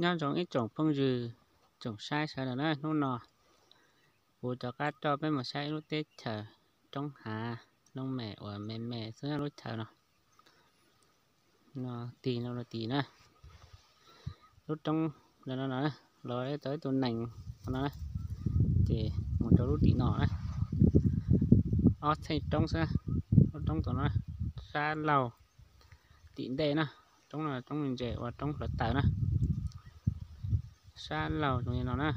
Nyob zoo ib tsoom phooj ywg, tsoom saib sawv daws na, hnub no kuv rov qab coj peb mus saib ib lub teb chaws roob hav looj mem uas me me xwb lub chaw no. No tig no tig na, lub roob no no na, los tau ib tug nees no na, ces mus rau lub tim no na, ob txheej roob xwb, lub roob tom no, sab laug tim ntej na, roob no roob ntses ua roob hluav taws na, sab laug zoo li no na,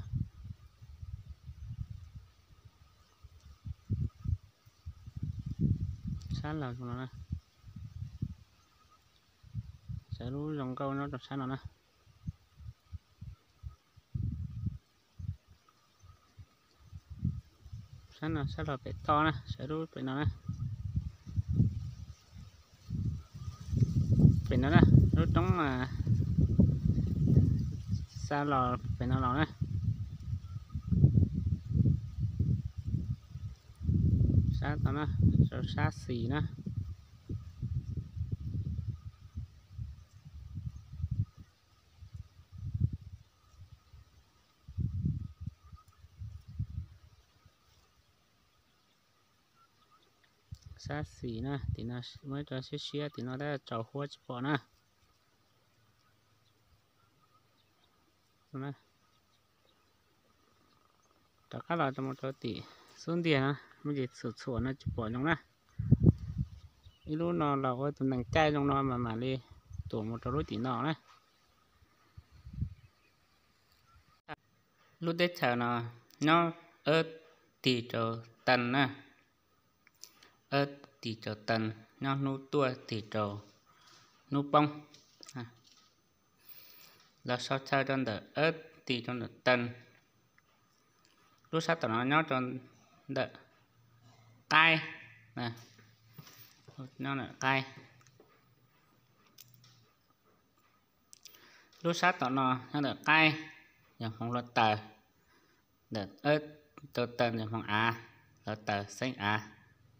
sab laug zoo no na, sawv lub zoo nkauj nyob rau sab no na. Sab no sab los pem toj na, sawv lub pem no na, pem no na, lub roob xa los pem no los na, sab tod na, rau sab xis na. Sab xis na, tim no muab rau siab siab, tim no tab tsaus huab tsis pom na. Rov qab los rau mus rau tim xub ntiag na, muaj tsis txhuam txhuam no tsis pom zoo na. Ib lub no los ua tus nees caij zoo no mas mam li tuam mus rau lub tim no na. Lub teb chaws no nyob ab tig rau tees na, ab tig rau tees, nyob hnub tuaj tig rau hnub poob. Los sau chaw rau ntawm ab tig rau ntawm tees. Lub sab tom no nyob rau ntawm qaib, nyob ntawm qaib. Lub sab tom no nyob ntawm qaib, yog hmoov hluav taws, ntawm ab rau tees yog hmoov av, hluav taws xeeb av,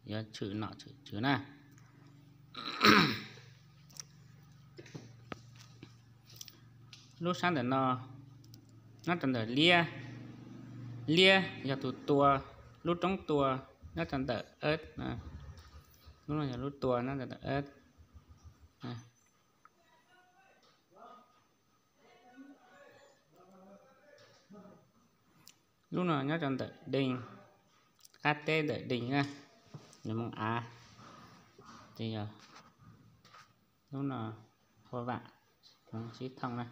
yuav tshwm nom tshwm tswv na. Lub sab ntawm no nyob rau ntawm liab, liab yog tus tua, lub roob tua nyob rau ntawm ab, lub no yog lub tua nyob rau ntawm ab. Lub no nyob rau ntawm dees, qab teb ntawm dees na, yog hmoov av, ces yog lub no hua vam, hmoov sib thooj na.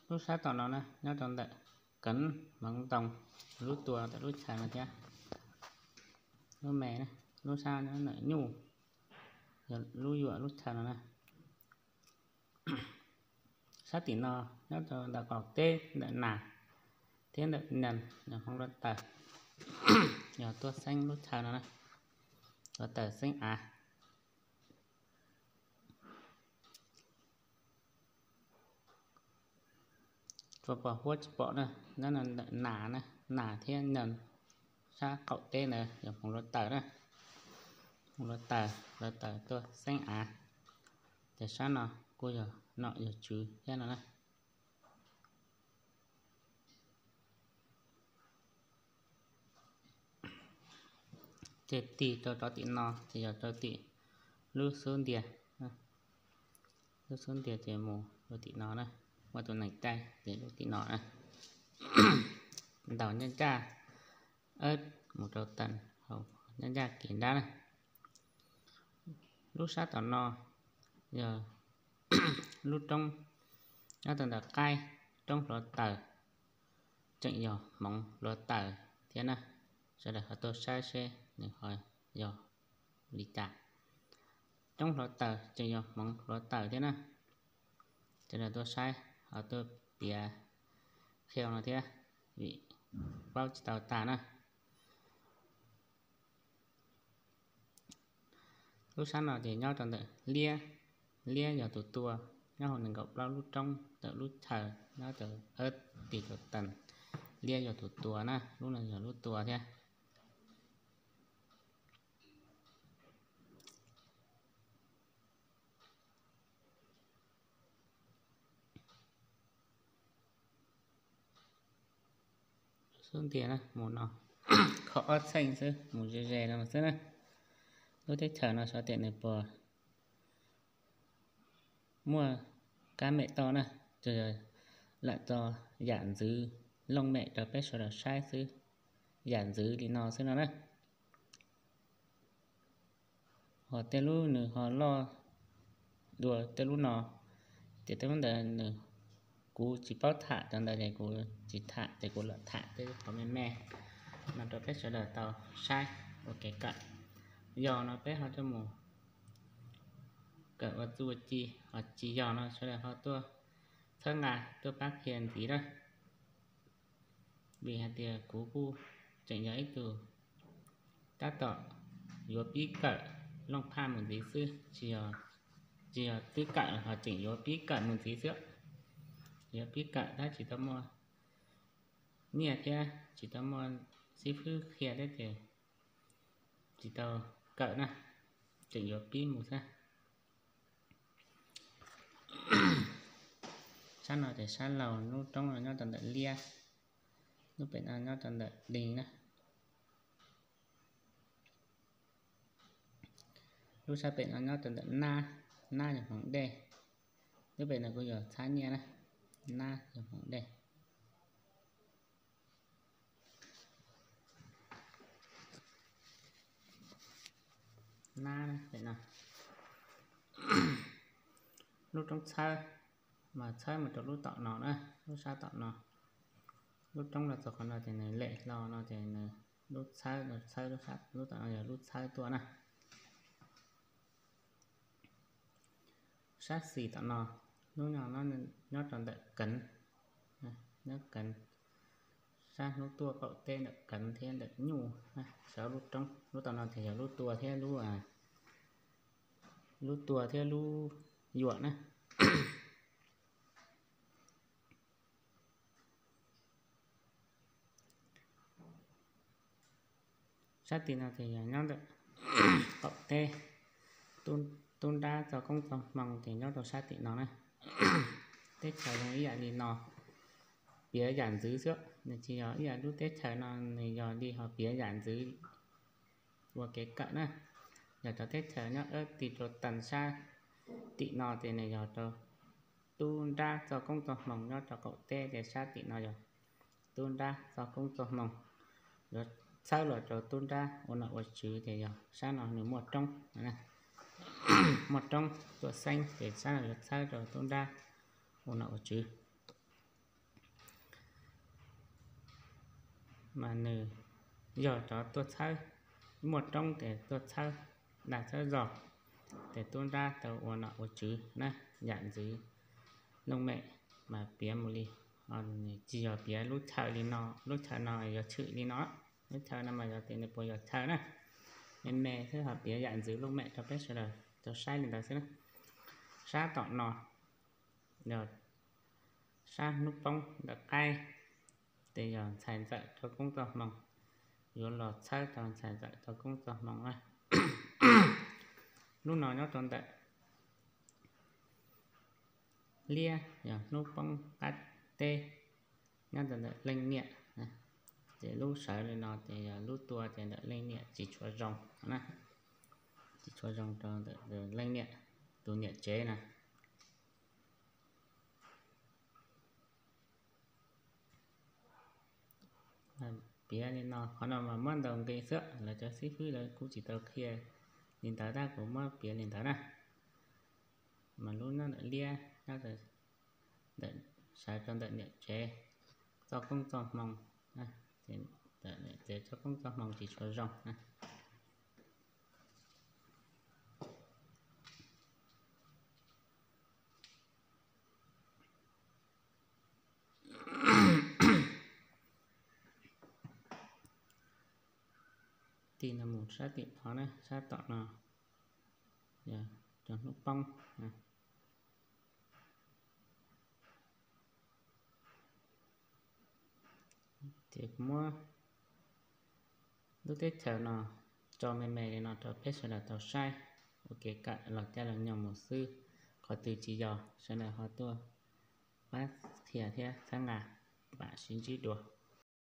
Lub sab tom no na nyob rau ntawm keev hmoov ntoo, lub tua ntawm lub chaw no thiab. Lub me, lub sab nyob ntawm nyuj, yog lub yuam lub chaw no na. Sab tim no nyob rau ntawm qaum teb ntawm nas thiab ntawm nees, yog hmoov hluav taws, yog tuaj xeeb lub chaw no na, hluav taws xeeb av. Tsuas pom huab tsis pom na, nyob ntawm nas na, nas thiab nees, sab qaum teb ntawd yog hmoov hluav taws na, hmoov hluav taws, hluav taws tuaj xeeb av. Ces sab no kuj yog nom yog tswv thiab no na. Ces tig rau rov tim no ces yog rau tim lub xub ntiag, lub xub ntiag ces mus rau tim no na, muaj tus nees caij ces lub tim no na. Ntaus ncaj ncaj, ab mus rau tees, hau ncaj ncaj kev nrab na. Lub sab tom no yog lub roob nyob rau ntawm qaib, roob hluav taws, tseem yog hmoov hluav taws thiab na. Sawv daws ho tuaj saib seb nws ho yog li cas. Roob hluav taws tseem yog hmoov hluav taws thiab na. Sawv daws tuaj saib ho tuaj piav qhia no thiab, vim paub tsis tau tag na. Lub sab no ces nyob rau ntawm liab, liab yog tus tua, nyob hauv nees nkaum plaub lub roob ntawm lub chaw nyob rau ab tig rau tees, liab yog tus tua na, lub no yog lub tua thiab. Xub ntiag na, mus no kho ob txheej xwb, mus ze ze no xwb na. Lub teb chaws no xyov tias nws puas muaj kab mem toj na, tsuas yog lam tso yam ntxwv looj mem rau peb sawv daws saib xwb, yam ntxwv li no xwb no na. Ho tej lub nws ho loj dua tej lub no, ces tej lub ntawd nws, kuv tsis paub tham cov ntawd ces kuv tsis tham, ces kuv lam tham tej qhov me me no rau peb sawv daws tau saib ua kev kawm. Yog no peb ho tuaj mus kawm ua txuj ua ci, ho tsis yog no sawv daws ho tuaj txhawb nqa tuaj pab qhia ntxiv na. Vim hais tias kuv kuj tseem yog ib tug tab tom yuav pib kawm looj phaj mus ntxiv xwb, tsis yog twb kawm ho tseem yuav pib kawm mus ntxiv xwb. Yuav pib kawm tab tsis tau muaj nyiaj thiab tsis tau muaj xib fwb qhia thiab ces tsis tau kawm na, tseem yuav pib mus xwb. Sab no ces sab laug, lub roob no nyob rau ntawm liab, lub pem no nyob rau ntawm ding na. Lub sab pem no nyob rau ntawm nab, nab yog hmoov dej. Lub pem no kuj yog txhab nyiaj na, nab yog hmoov dej. Nab pem no, lub roob txhawb, mas txhawb mus rau lub tom no na, lub sab tom no. Lub roob los txog qhov no ces nws lem hlo no ces nws lub txhawb, txhawb lub tom no yog lub txhawb tuaj na. Sab xis tom no, hnub no nyob rau ntawm keev, nyob keev, sab hnub tuaj qaum teb ntawm keev thiab ntawm nyuj, sab lub roob, lub tom no ces yog lub tua thiab lub, lub tua thiab lub yuam na. Sab tim no ces yog nyob ntawm qaum teb, tub nrab txoj koob txoj hmoo ces nyob rau sab tim no na. Teb chaws zoo ib yam li no, piav yam ntxwv xwb, nws tsis yog ib yam lub teb chaws no, nws yog li ho piav yam ntxwv ua kev kawm na. Yog cov teb chaws nyob dab ti rau tas sab tim no ces nws yog rau tub nrab txoj koob txoj hmoo nyob rau qaum teb, ces sab tim no yog tub nrab txoj koob txoj hmoo, yuav txhawb los rau tub nrab ua nom ua tswv ces yog sab no nws muaj roob, muaj roob tuaj xeeb ces sab no yuav txhawb rau tub nrab ua nom ua tswv. Mas nws yog cov tuaj txhawb, muaj roob ces tuaj txhawb dag txhawb zog, ces tub nrab tau ua nom ua tswv na, yam ntxwv looj mem mas piav mus li, tsis yog piav lub chaw li no, lub chaw no yog tshwm li no, lub chaw no mas yog tias nws puas yog chaw na, me me xwb ho piav yam ntxwv looj mem rau peb sawv daws tau saib li ntawd xwb na. Sab tom no yog sab hnub poob ntawm qaib, ces yog ntxhais ntxawm txoj koob txoj hmoo, yuav los txhawb rau ntxhais ntxawm txoj koob txoj hmoo na. Lub no nyob rau ntawm liab yog hnub poob qab teb, nyob rau ntawm leej niam, ces lub sawv li no ces yog lub tua ces ntawm leej niam tsis tshua zoo na, tsis tshua zoo rau ntawm leej niam, tus niam tsev na. Piav li no, qhov no mas muab ntaus nqi xwb, lawv cov xib fwb lawv kuj tsis tau qhia li ntawd tab kuv muab piav li ntawd na. Mas lub nyob ntawm liab, nyob ntawm, sawv rau ntawm niam tsev txoj koob txoj hmoo, niam tsev txoj koob txoj hmoo tsis tshua zoo na. Tim no mus sab tim no na, sab tom no yog cov hnub poob. Ces kuv muab lub teb chaws no tso me me li no rau peb sawv daws tau saib ua kev kawm los caij los nyoog mus xwb. Qhov twg tsis yog sawv daws ho tuaj pab qhia thiab txhawb nqa, mam sib ntsib dua.